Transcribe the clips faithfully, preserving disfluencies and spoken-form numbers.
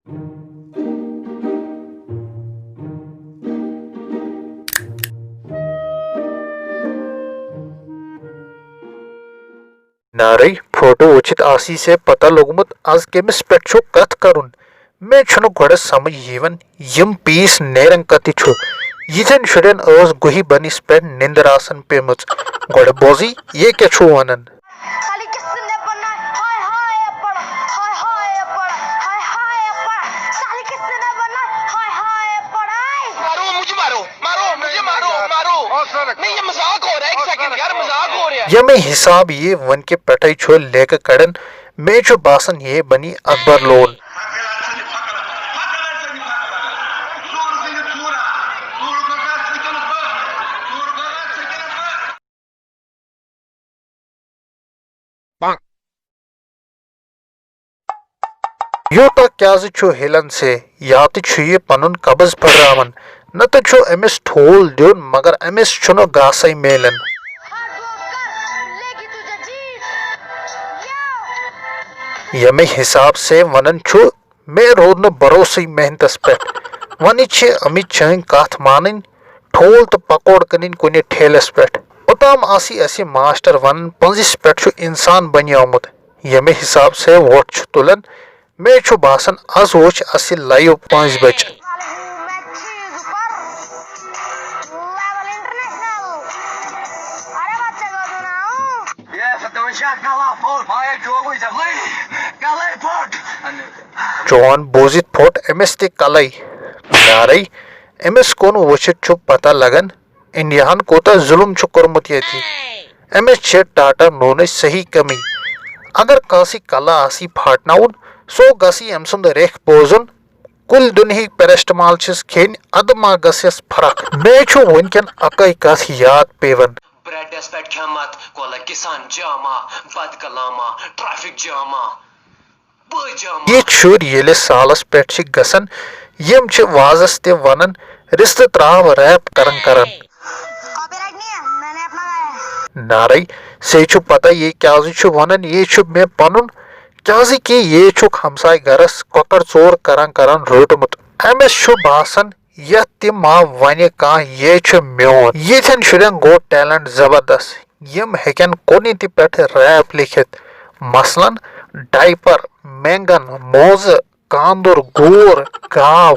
نارے، فوٹو وٕچھِتھ آسی ژےٚ پتہ لوٚگمُت از کٔمِس پٮ۪ٹھ چھُ کتھ کرُن۔ مےٚ چھُنہٕ گۄڈٕ سمجھ یِوان یِم پیٖس نیرن کتہِ چھُ۔ یِتھٮ۪ن شُرٮ۪ن ٲس گُہہِ بنِس پٮ۪ٹھ نِندٕر آسان پیمٕژ۔ گۄڈٕ بوزٕے، یہِ کیٛاہ چھُ ونان؟ سالی کس نے بنائے؟ ہائے ہائے اپڑ، ہائے ہائے اپڑ، ہائے ہائے اپڑ۔ سالی کس نے بنائے؟ ہائے ہائے اپڑ۔ آئے۔ مارو، مجھے مارو، مارو، مجھے مارو، مارو۔ نہیں، یہ مذاق ہو رہا ہے، ایک سیکنڈ یار، مذاق ہو رہا ہے۔ ییٚمہِ حساب یہِ وٕنکہِ پٮ۪ٹھَے چھُ لیکہٕ کڑان، مےٚ چھُ باسان یہِ بنی اکبر لون۔ یوٗتاہ کیٛازِ چھُ ہِلان سے؟ یا تہِ چھُ یہِ پنُن قبض پھٔٹراوان، نتہٕ چھُ أمِس ٹھوٗل دیُن، مگر أمِس چھُنہٕ گاسَے میلان۔ ییٚمہِ حساب سے ونان چھُ، مےٚ روٗد نہٕ بھروسٕے محنتس پٮ۪ٹھ۔ وۄنۍ چھِ أمِس چٲنۍ کتھ مانٕنۍ، ٹھوٗل تہٕ پکوڑ کٕنٕنۍ کُنہِ ٹھیلس پٮ۪ٹھ۔ اوٚتام آسی اَسہِ ماسٹر ونان، پٔنٛزِس پٮ۪ٹھ چھُ انسان بنیومُت۔ ییٚمہِ حساب سے وۄٹھ چھُ تُلان، مےٚ چھُ باسان، از وٕچھ اَسہِ لایِو پانٛژِ بجہِ۔ چون بوٗزِتھ پھوٚٹ أمِس تہِ کلے۔ نارے، أمِس کُن وٕچھِتھ چھُ پتہ لگان، انڈیاہن کوٗتاہ ظُلُم چھُ کوٚرمُت ییٚتہِ۔ أمِس چھِ ٹاٹا نوٗنٕچ صحیح کمی۔ اگر کٲنٛسہِ کلہٕ آسی پھاٹناوُن، سُہ گژھِ أمۍ سُنٛد ریٚکھ بوزُن۔ کُلۍ دُنہِکۍ پیرسٹمال چھِس کھیٚنۍ، اَدٕ ما گژھٮ۪س فرق۔ مےٚ چھُ وٕنکٮ۪ن اَکٕے کَتھ یاد پیوان۔ برٛیڈَس پٮ۪ٹھ کھٮ۪مَتھ کۄلہٕ کِسان جامہ، بد کلاما، ٹریفک جامہ۔ یِتھۍ شُرۍ ییٚلہِ سالس پٮ۪ٹھ چھِ گژھان، یِم چھِ وازس تہِ ونان، رِستہٕ تراو ریپ کران کران۔ نارے، ژےٚ چھُ پتہ یہِ کیازِ چھُ ونان، یہِ چھُ مےٚ پنُن، کیازِ کہِ یہِ چھُکھ ہمساے گرس کۄکر ژور کران کران روٚٹمُت۔ أمِس چھُ باسان، یتھ تہِ ما ونہِ کانٛہہ، یے چھُ میون۔ یِتھٮ۪ن شُرٮ۪ن گوٚو ٹیلنٹ زبردست۔ یِم ہیٚکن کُنہِ تہِ پٮ۪ٹھ ریپ لیکھِتھ۔ مثلاً، ڈایپر، مینگن، موزٕ، کاندُر، گور، گاو،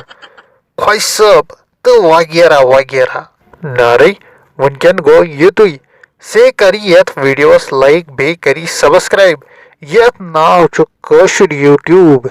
خۄش صٲب تہٕ وغیرہ وغیرہ۔ نارے، وٕنکٮ۪ن گوٚو یُتُے۔ سے کری یتھ ویڈیوس لایک، بیٚیہِ کری سبسکرایب۔ یتھ ناو چھُ کٲشُر یوٗٹیوب۔